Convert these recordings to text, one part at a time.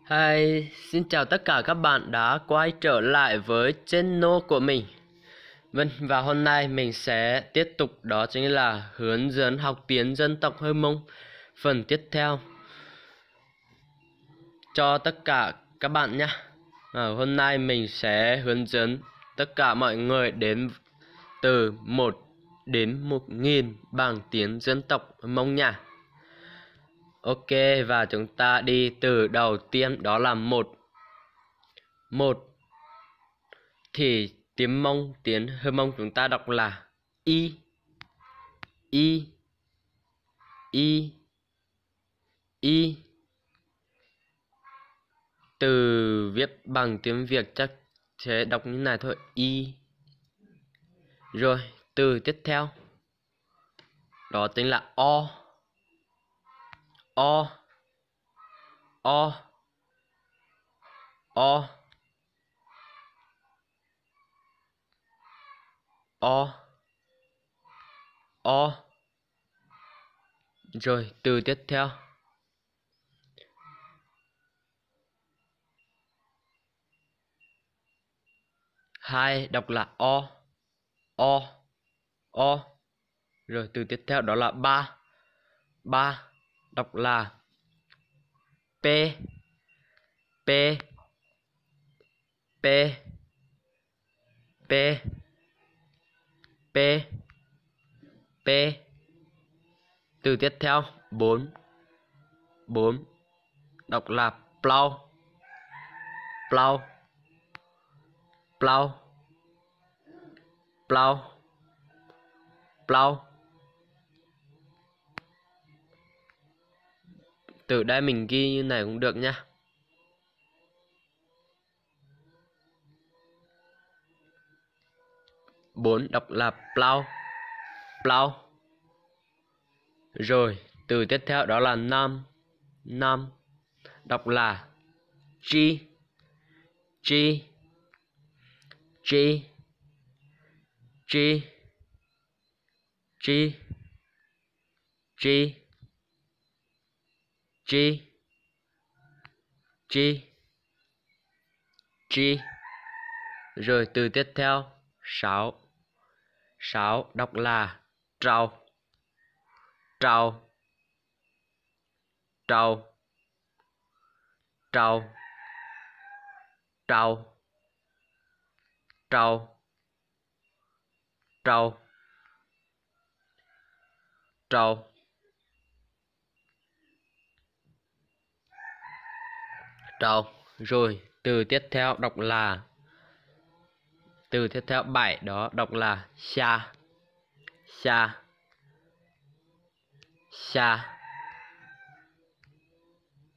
Hi, xin chào tất cả các bạn đã quay trở lại với channel của mình. Vâng, và hôm nay mình sẽ tiếp tục, đó chính là hướng dẫn học tiếng dân tộc Hơ Mông phần tiếp theo cho tất cả các bạn nhé. Ờ, hôm nay mình sẽ hướng dẫn tất cả mọi người đến từ một đến một nghìn bằng tiếng dân tộc Hơ Mông nha. Ok, và chúng ta đi từ đầu tiên, đó là một. Một thì tiếng Mông, tiếng Hơ Mông chúng ta đọc là i, i, i, i. Từ viết bằng tiếng Việt chắc sẽ đọc như này thôi, i. Rồi, từ tiếp theo, đó chính là o. O, o, o, o, o. Rồi, từ tiếp theo. Hai đọc là o, o, o. Rồi, từ tiếp theo đó là ba. Ba đọc là p, p, p, p, p, p. Từ tiếp theo, bốn. Bốn đọc là plau, plau, plau, plau, plau. Từ đây mình ghi như này cũng được nha. Bốn đọc là plau, plau. Rồi, từ tiếp theo đó là năm, năm đọc là tri, tri, tri, tri, tri, tri, tri, tri, tri. Rồi, từ tiếp theo, sáu. Sáu đọc là trầu, trầu, trầu, trầu, trầu, trầu, trầu, trầu, trầu. Rồi, từ tiếp theo đọc là, từ tiếp theo bảy đó đọc là xa, xa, xa,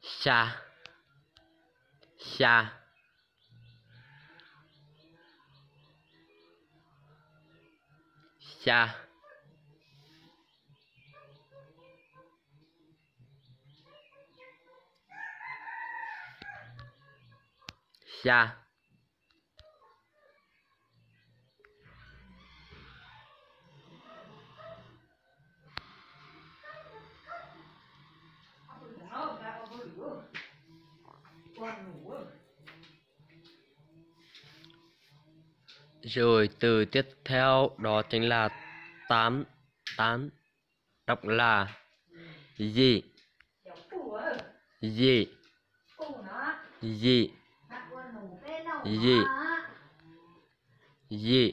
xa, xa, xa, xa. Rồi, từ tiếp theo đó chính là tám, tám đọc là dị, dị, dị, dị, dị,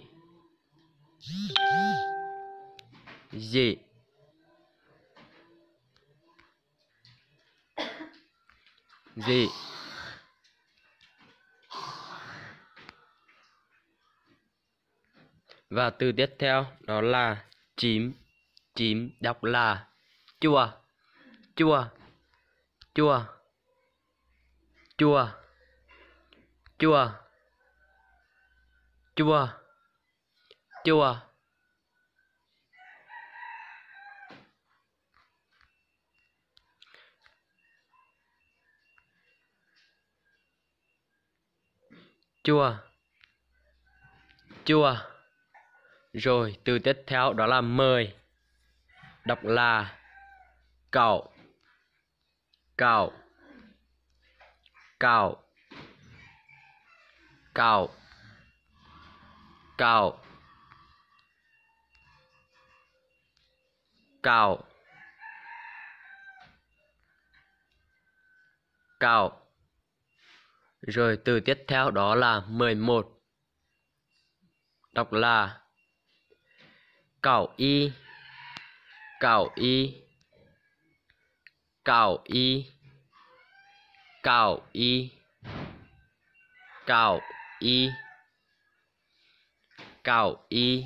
dị, dị. Và từ tiếp theo đó là chín, chín đọc là chua, chua, chua, chua, chua, chua, chua. Chua, chua. Rồi, từ tiếp theo đó là mười. Đọc là cẩu, cẩu, Kaum, kaum, kaum, kaum, kaum. Rồi từ tiếp theo đó là mười một. Đọc là kaum ib, kaum ib, kaum ib, kaum ib, kaum ib, kaum ib,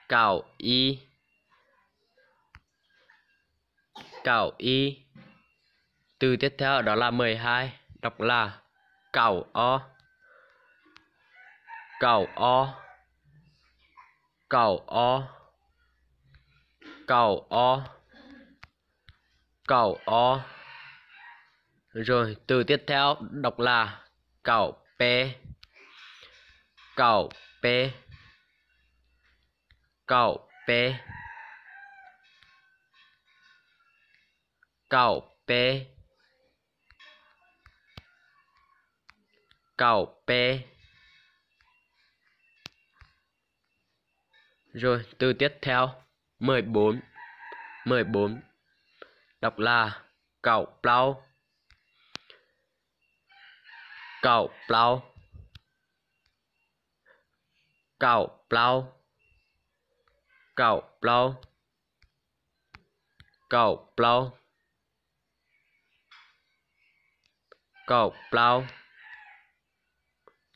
kaum ib, kaum ib. Từ tiếp theo đó là mười hai, đọc là kaum ob, kaum ob, kaum ob, kaum ob, kaum ob. Rồi từ tiếp theo đọc là kaum peb, kaum peb, kaum peb, kaum peb, kaum peb. Rồi từ tiếp theo, mười bốn, mười bốn, đọc là kaum plaub, kaum plaub, kaum plaub, kaum plaub, kaum plaub, kaum plaub,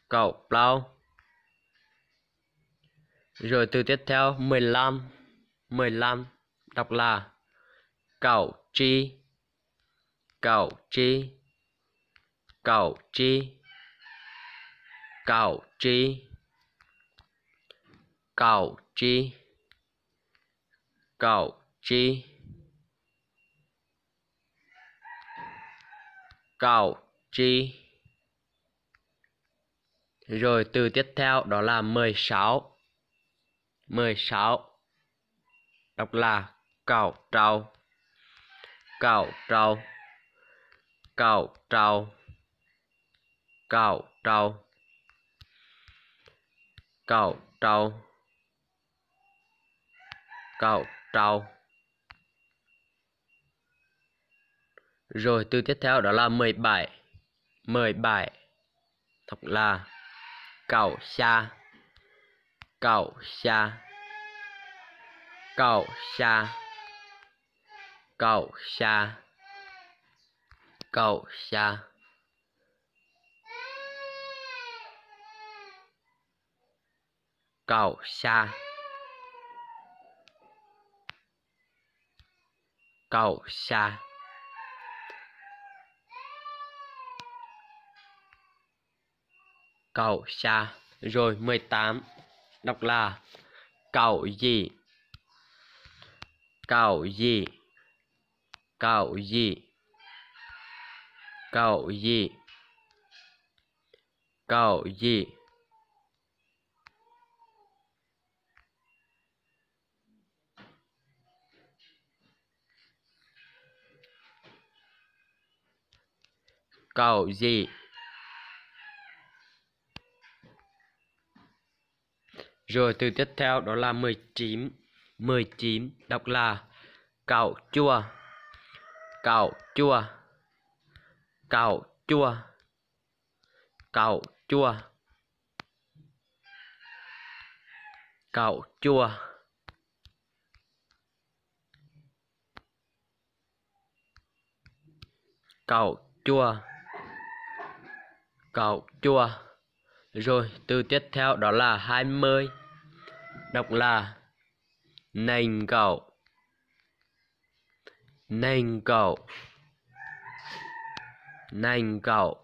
kaum plaub. Rồi từ tiếp theo, mười lăm, mười lăm, đọc là kaum tsib, kaum tsib, kaum tsib, kaum tsib, kaum tsib, kaum tsib, kaum tsib. Rồi từ tiếp theo đó là mười sáu. Mười sáu. Đọc là kaum rau. Kaum rau. Kaum rau. Kaum rau. Kaum rau. Kaum rau. Rồi từ tiếp theo đó là mười bảy. Mười bảy. Đọc là kaum xya. Kaum xya. Kaum xya. Kaum xya. Kaum xya. Kaum xya. Kaum xya. Kaum xya. Rồi mười tám. Đọc là kaum yim. Kaum yim. Kaum yim. Kaum yim. Kaum yim. Kaum yim. Rồi từ tiếp theo đó là mười chín. Mười chín, đọc là kaum cuaj. Kaum cuaj. Kaum cuaj. Kaum cuaj. Kaum cuaj. Kaum cuaj. Kaum cuaj. Rồi, từ tiếp theo đó là hai mươi. Đọc là nees nkaum. Nees nkaum. Nees nkaum.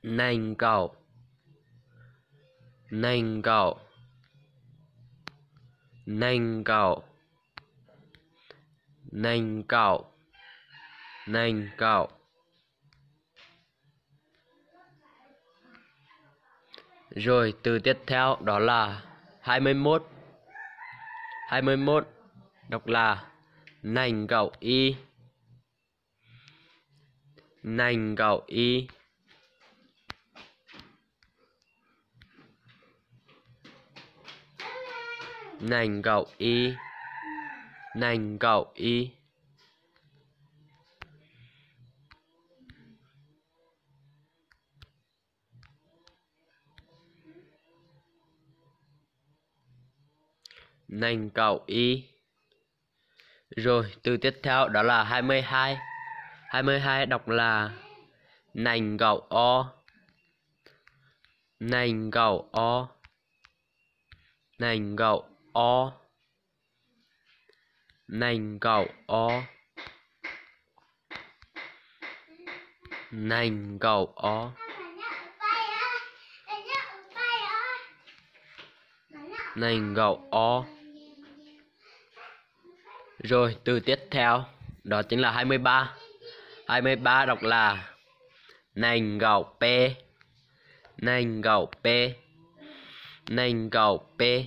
Nees nkaum. Nees nkaum. Nees nkaum. Nees nkaum. Nees nkaum. Rồi, từ tiếp theo đó là hai mươi mốt. Hai mươi mốt. Đọc là nees nkaum ib, nees nkaum ib, nees nkaum ib, nees nkaum ib. Nees nkaum ib. Rồi, từ tiếp theo đó là hai mươi hai. Hai mươi hai đọc là nees nkaum ob, nees nkaum ob, nees nkaum ob, nees nkaum ob, nees nkaum ob, nees nkaum ob. Rồi, từ tiếp theo đó chính là hai mươi ba. Hai mươi ba đọc là nees nkaum peb, nees nkaum peb, nees nkaum peb,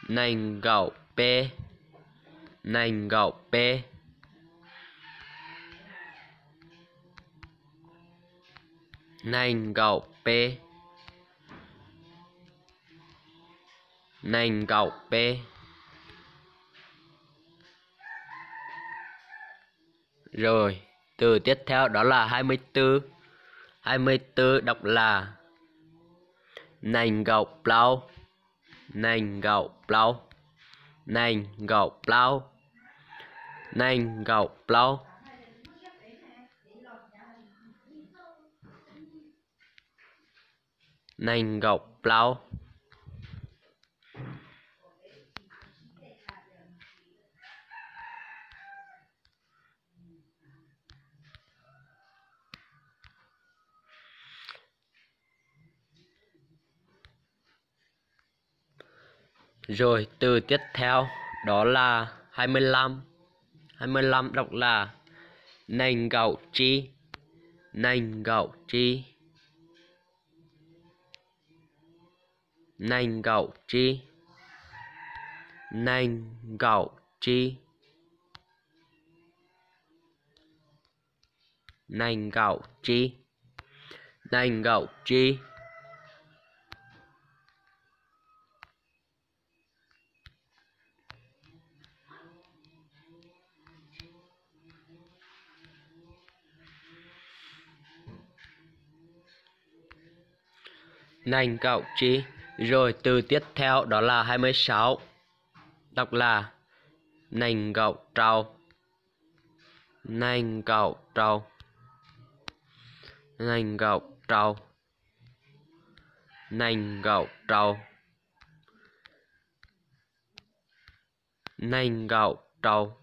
nees nkaum peb, nees nkaum peb, nees nkaum peb, nees nkaum peb. Rồi, từ tiếp theo đó là hai mươi tư. Hai mươi tư đọc là nees nkaum plaub, nees nkaum plaub, nees nkaum plaub, nees nkaum plaub, nees nkaum plaub. Rồi, từ tiếp theo đó là hai mươi lăm. Hai mươi lăm đọc là nees nkaum tsib, nees nkaum tsib, nees nkaum tsib, nees nkaum tsib, nees nkaum tsib, nees nkaum tsib. Nees nkaum tsib. Rồi, từ tiếp theo đó là hai mươi sáu. Đọc là nees nkaum rau, nees nkaum rau, nees nkaum rau, nees nkaum rau, nees nkaum rau,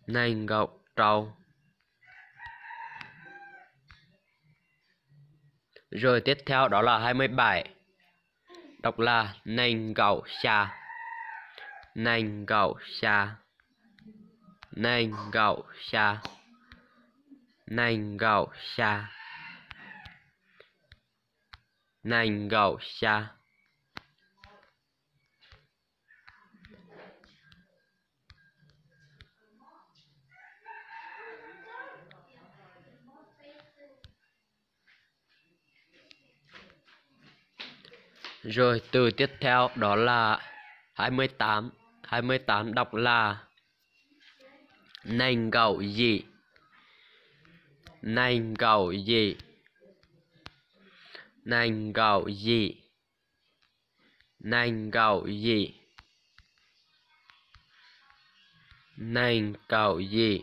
nees nkaum rau. Rồi, tiếp theo đó là hai mươi bảy. Đọc là nees nkaum xya, nees nkaum xya, nees nkaum xya, nees nkaum xya, nees nkaum xya. Rồi, từ tiếp theo đó là hai mươi tám. Hai mươi tám đọc là nees nkaum yim, nees nkaum yim, nees nkaum yim, nees nkaum yim, nees nkaum yim,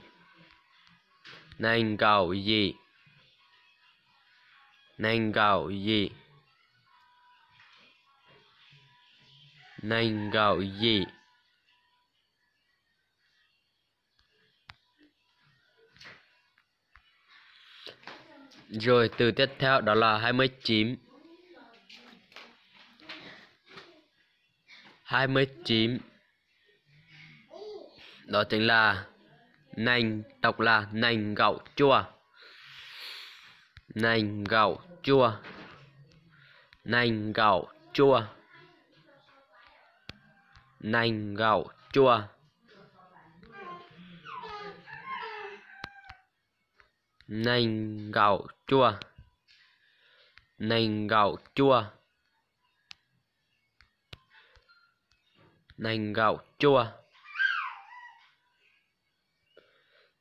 nees nkaum yim, nees nkaum yim, nees nkaum yim. Rồi, từ tiếp theo đó là hai mươi chín. Hai mươi chín. Đó chính là nees, đọc là nees nkaum cuaj. Nees nkaum cuaj. Nees nkaum cuaj. Nees nkaum cuaj. Nees nkaum cuaj. Nees nkaum cuaj. Nees nkaum cuaj.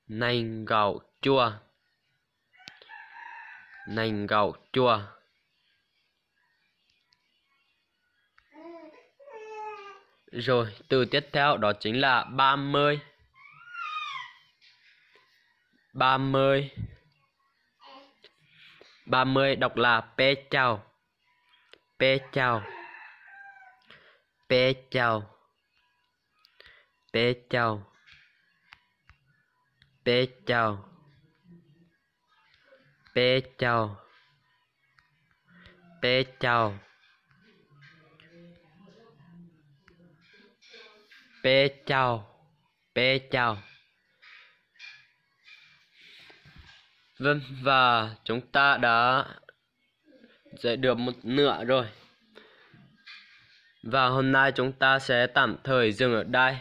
Nees nkaum cuaj. Nees nkaum cuaj. Rồi, từ tiếp theo đó chính là ba mươi. Ba mươi. Ba mươi đọc là peb caug. Peb caug. Peb caug. Peb caug. Peb caug. Peb caug. Peb caug. Peb caug. Peb caug. Vâng, và chúng ta đã giải được một nửa rồi. Và hôm nay chúng ta sẽ tạm thời dừng ở đây.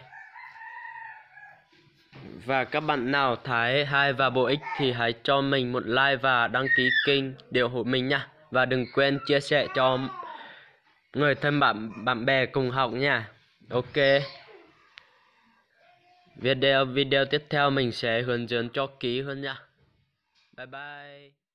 Và các bạn nào thấy hay và bổ ích thì hãy cho mình một like và đăng ký kênh để ủng hộ mình nha. Và đừng quên chia sẻ cho người thân bạn bạn bè cùng học nha. Ok. Video video tiếp theo mình sẽ hướng dẫn cho kỹ hơn nha. Bye bye.